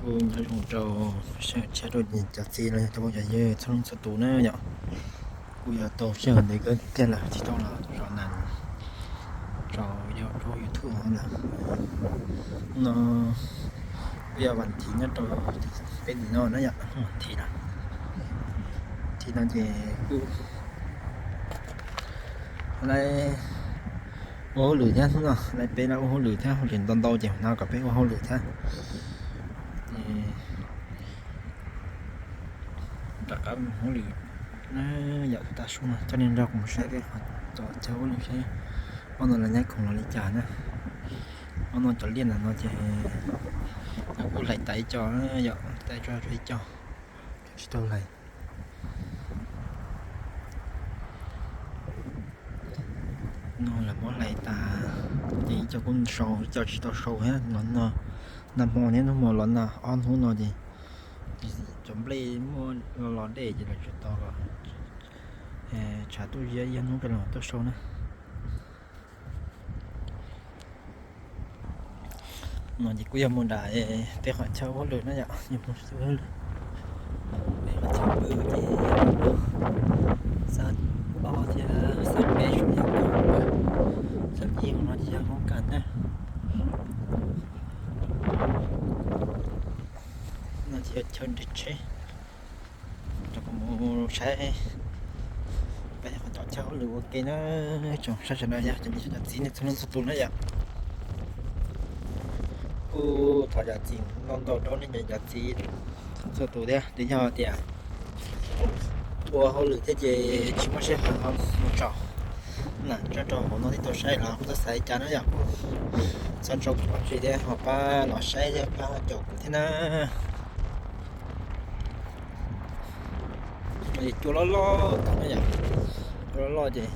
Kuv nyob zoo rau sawv daws, rau cov txiv los yog cov phooj cov ywg txhua leej txhua tus na yom. Kuv yuav tau sij hawm ntev kawg kiag lawm tsis tau los zov nas rau, rau YouTube no lawm. Hnub no kuj yog vas thiv nyob rau peb tim no na yom, vas thiv no. Vas thiv no ces kuj lawv ua hauj lwm thiab, hnub no lawv peb lawv ua hauj lwm thiab, hauj lwm ntau ntau ces hnov kom peb ua hauj lwm thiab. Ces rov qab mus hauj lwm na yom. Tav su no coj nej nrog kuv mus saib peb qhov cov chaw hauj lwm seb ob no lawv nyab khoom los li cas na. Ob no cov liaj ntawm no ces lawv kuj hlais tas ib co yom, hlais tas ib co, ib co tsis tau hlais. No lawv muab hlais tas ces ib co kuj sau, ib co tsis tau sau thiab. Los no nag hmo thiab hnub hmo los nag ob hnub no ces cov nplej muaj los los dej ces lawv tsis tau los tshav tuaj ziab ib hnub rau los tuaj sau na. No ces kuj yog mus nram peb qhov chaw hauj lwm na yom, yog mus hauj lwm. Peb qhov chaw hauj lwm ces xab ob thiab xab peb, xab ib no ces yog hoob kas na. No ces yog chaw nres tsheb. Rau kuv mus saib peb qhov cov chaw hauj lwm ua ke na. Tsoom saib sawv daws yog cov niam cov txiv nej txhua leej txhua tus na yom. Kuj thov zam txim ntau ntau rau nej cov niam cov txiv txhua tus thiab, twb yog tias ua hauj lwm thiab ces tsis muaj sij hawm mus tsom nas tso rau hauv no thiab tau saib los kuj txhob xav li cas na yom. Txhob tso kuv pov tseg thiab ho pab los saib thiab pab caum kuv thiab na. Cua loj loj tod na yom, cua loj loj ces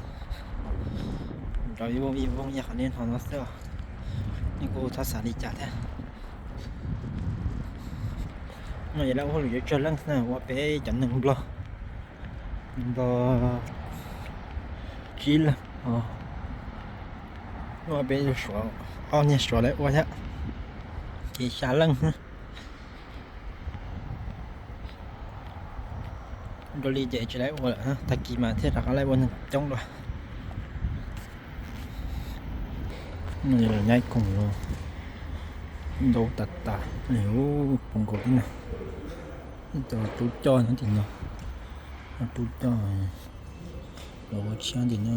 nrov vij voog vij voog yam qhov nej hnov no xwb os. Nej kuj txhob xav li cas thiab. No yog lawv ua hauj lwm yuav tsawg leej na, ua peb cov neeg Nplog, Nplog tsib leeg, ua peb Suav, ob niag Suav lawv ua thiab, ces xya leej. Dua li ces tsis lawv ua lawm, tag kis mas thiaj rov qab lawv ua neeg coob dua. Nyab khoom los ntau tas tas, poob nkaus tib no. Cov tub coj nyob tim no, tub coj los ua tshiab tim no.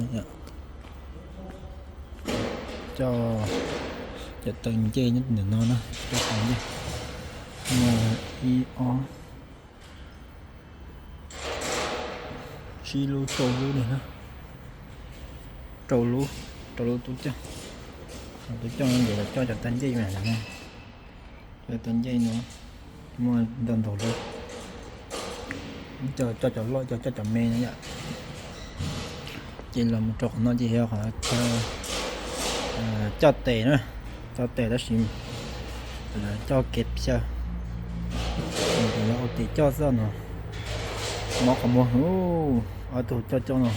Coj cov taw ncej nyob ntawm no na, coj taw ncej. Muaj ib ob tsib lub rau lub li na, rau lub, rau lub tub coj. Tub coj no ces los coj cov taw ncej na, cov taw ncej no muaj ntau ntau li. Coj cov loj, coj cov me no yom. Ces los mus rau qhov no ces yog qhov chaw coj tes na, coj tes tab sis lawv coj kev xyaw, yog ua tes coj xwb no. Mob qhov muag, ob tug coj coj no,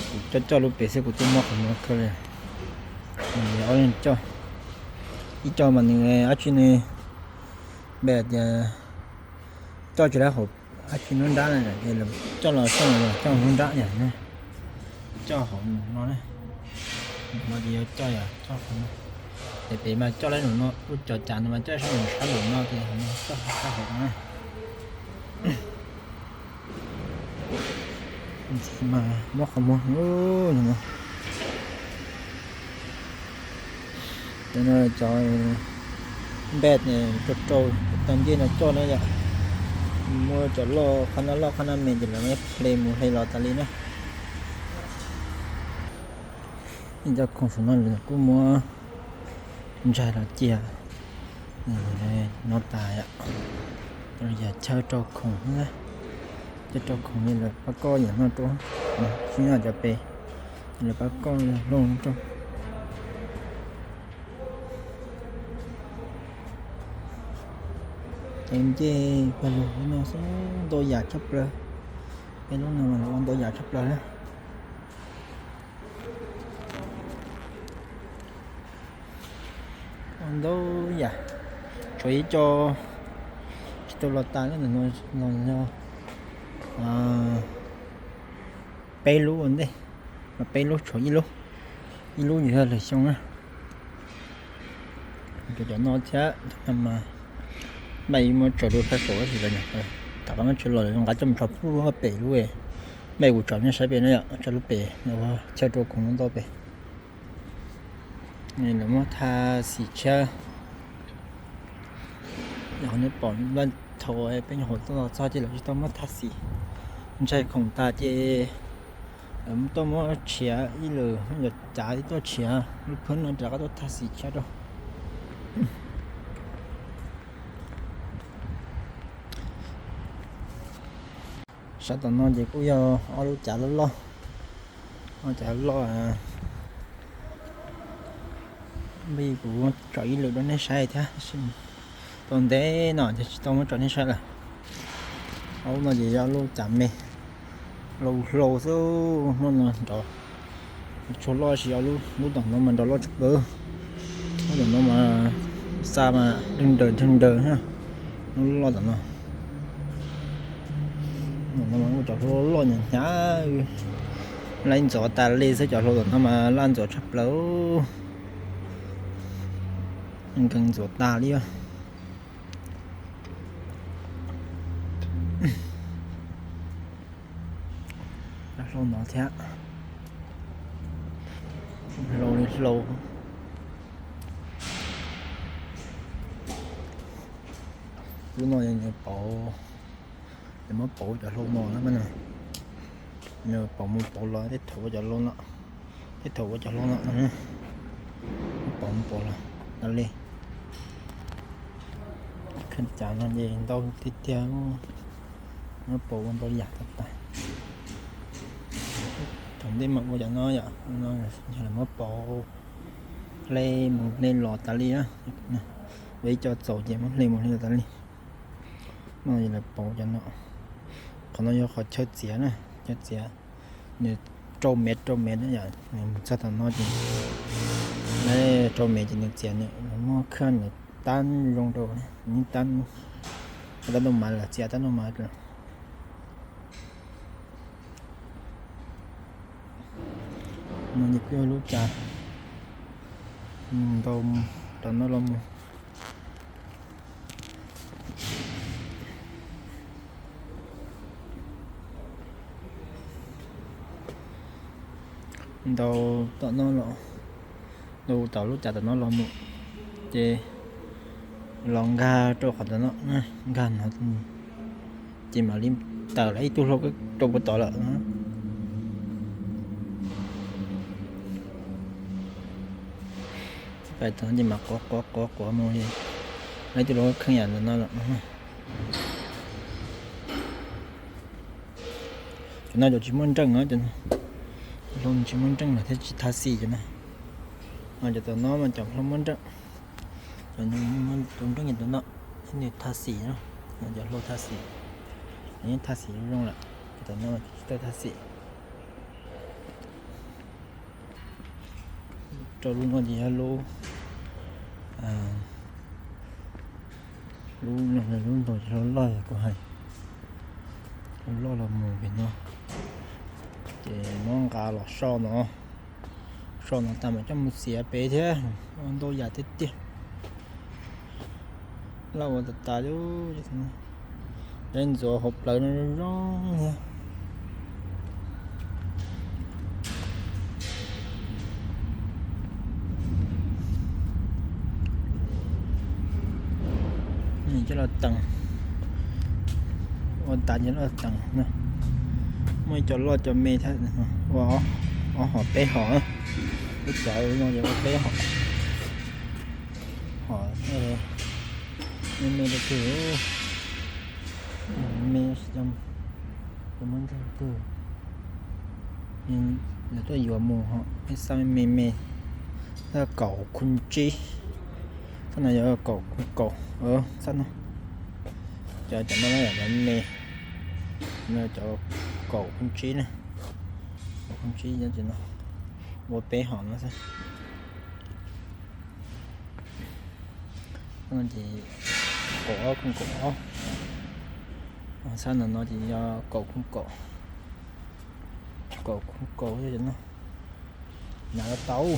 kuv coj coj lub pem xwb kuv twb mob qhov muag kawg li. Ob leeg coj, ib co mas nws dab tsi ne, npe tias coj tsis laib hauv dab tsi nruab nrab na, coj los coj los coj nruab nrab yom, coj hauv no na, no ces yuav coj yom, coj hauv no. Ces pem mas coj laib num no, lub cov cas no mas coj sab num sab num no ces hauv no coj sab hauv no. Ntxim mas mob qhov muag no. Cov no cov npaj rau rau taw ncej no coj na yom. Muaj cov loj qhab no loj qhab no me ces lawv hle mus hle los tas li na. Cov khoom saum no lawv kuj muab ntsaig los cia no tas yom. Yog chaw rau khoom, chaw rau khoom li lawv pab koj yam no rau, tsis yog cov pem, lawv pab koj looj rau. Cov ncej pawg lug no xwb ntau yam tshaj plaws, peb lub no mas ua ntau yam tshaj plaws na. Ua ntau yam, Tshuav ib co tsis tau los tas, no yog peb lub ua ntej, peb lub tshuav ib lub, ib lub yog lwm xyoo na. Cov no thiab, mas npaj muab tso rau sab saud tab sis tam qab no tsis los, nqa coj mus tso pem lub, npaj kuv tso nyob sab pem no yom, tso lub pem no, chaw rau khoom ntau pem. Lawv muab tha xim tshiab. Yog nej pom npaj thaum peb nyuam qhuav tuaj txog ces lawv tsis tau muab tha xim, ntshai khoom tas ces lawv tuaj muab tshiav ib lwm, cov cav tuaj tshiav lub phwb no rov qab tuaj tha xim tshiab rau. Sab tom no ces kuj yog ob lub cav loj loj, ob cav loj. Npaj kuv tso ib lwm rau nej saib thiab, tau ntev no ces tsis tau muab tso nej saib lawm. Ob lub no ces yog lub cav me, hlau hlau xwb, hnub no nrov. Tshuav loj sis lub tom no mas nrov loj tshaj plaws. Lub tom no mas xa mas dheev daws dheev daws, lub loj tom no. Tom no mas cov hlau loj hnyav hnyav, laj ntxuav tas li xwb, cov hlau tom no mas laj ntxuav tshaj plaws, nkees ntxuav tas li. Hlau no thiab, hlau li hlau. Lub no yog pauv, yog muab pauv cov hlau no na, pauv mus pauv los tej thaum ua cov hlau no, tej thaum ua cov hlau no, pauv mus pauv los tas li. Kheej cav no ces ntau tiag tiag, muab pauv ua ntau yam tas tas. Thaum ntej mas ua cov no yom, yog lawv muab pauv hle mus hle los tas li. Ua ib co txaus ces muab hle mus hle los tas li. No lawv pauv cov no, qhov no yog qhov chaw txiav na, chaw txiav, nws rau mev rau mev na yom, nws mus txog tom no ces, rau mev ces nws txiav, nws muab khaj nws tab zoo rau, tab, tab noj mas lawm, txiav tab noj mas lawm. No ces kuj yog lub cav ntau tom no los mus. Ntau tom no los, ntau tom lub cav tom no los mus, ces los nkag rau qhov tom no, nkag no, ces mam li tawm los ib tug hlau rau puag tod lawm. Pais tod ces mam quav quav quav quav mus, los ib tug hlau kheej yam ntawm no lawm. Cov no cov tsis muaj nreej, cov hlau tsis muaj nreej los thiaj tsis tha xim cov no. Cov tom no mas cov hlau muaj nreej, cov tus nreej yog tom no, thiab nws tha xim no, cov hlau tha xim, nws yeej tha xim zoo zoo lawm, cov tom no tsis tau tha xim. Rau lub no ces yog lub, lub no lub ntaus cov hlau loj kuv hais, hlau loj los mus pem no, ces muab nqa los so no, so no tas mam coj mus txiav pem thiab, ua ntau yam tiag tiag. Laj ua tas tas li, ntxuav hauv plawv no zoo thiab. Coj los teem, ua tas coj los teem, muaj ib co loj co me thiab, ua ob hom peb hom, lub cav no ces ua peb hom, hom me me rau twg, me, muab ntseeg twg, lawv tuaj yuav mus, peb xav me me, kaum khu tsib, xab no yog kaum khu kaum, xab no, cov cov no yog cov me, cov kaum khu tsib na, kaum khu tsib no, ua peb hom no xwb. No ces kaum ob, khoom kaum ob. Sab no no ces yog kaum, khoom kaum, kaum, khoom kaum no. Hnav los tau,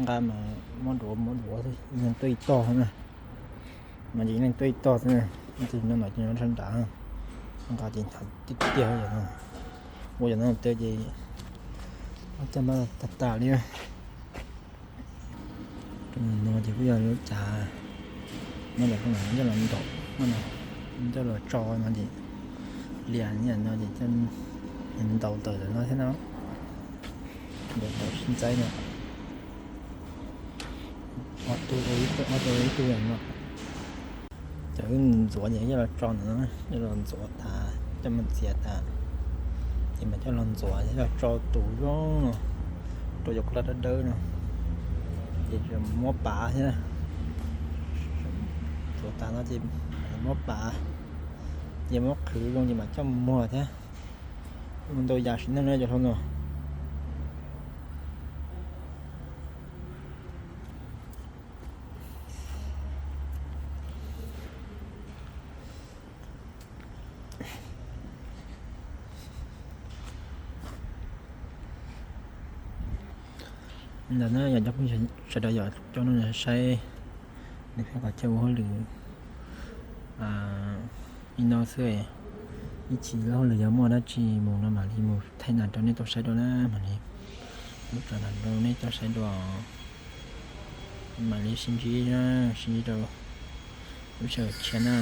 nqa mas muab duav muab duav xwb, ib leeg tuaj ib tog xwb na. No ces ib leeg tuaj ib tog xwb na. Tus no no ces nyob sab nrad, nqa ces hnav tiag tiag yom no. Ua yam no tias ces coj npaj tag tas li. No ces kuj yog lub cav, no lawm coj los ntaus, coj los tso no ces lias no ces ntaus tawm ntawm no thiab no, ntaus tawm sib ntxaib no. Ob tug, ob tug ib tug no. Cov wb ntxuav ces coj los tso ntawm no, coj los ntxuav tas coj mus txiav tas, ces mas coj los ntxuav coj los tso tus zoo no, rau cov koj laj dawb dawb no, ces muab pav thiab. Ntxuav tas no ces muab pav, ces muab qhwv zoo ces mas coj mus muag thiab. Ua ntau yam sim neej na cov hlob no. Ntawd na yog cov phooj ywg sawv daws yog coj no saib, nws pheej qhov chaw ua hauj lwm li no xwb. Ib chim lub hauj lwm yog muaj dab tsi mus no mam li mus thaij ntawm rau nej tau saib dua na, mam li muab tso ntawm rau nej tau saib dua. Mam li sib ntsib, sib ntsib rau lub sij hawm tshiab na.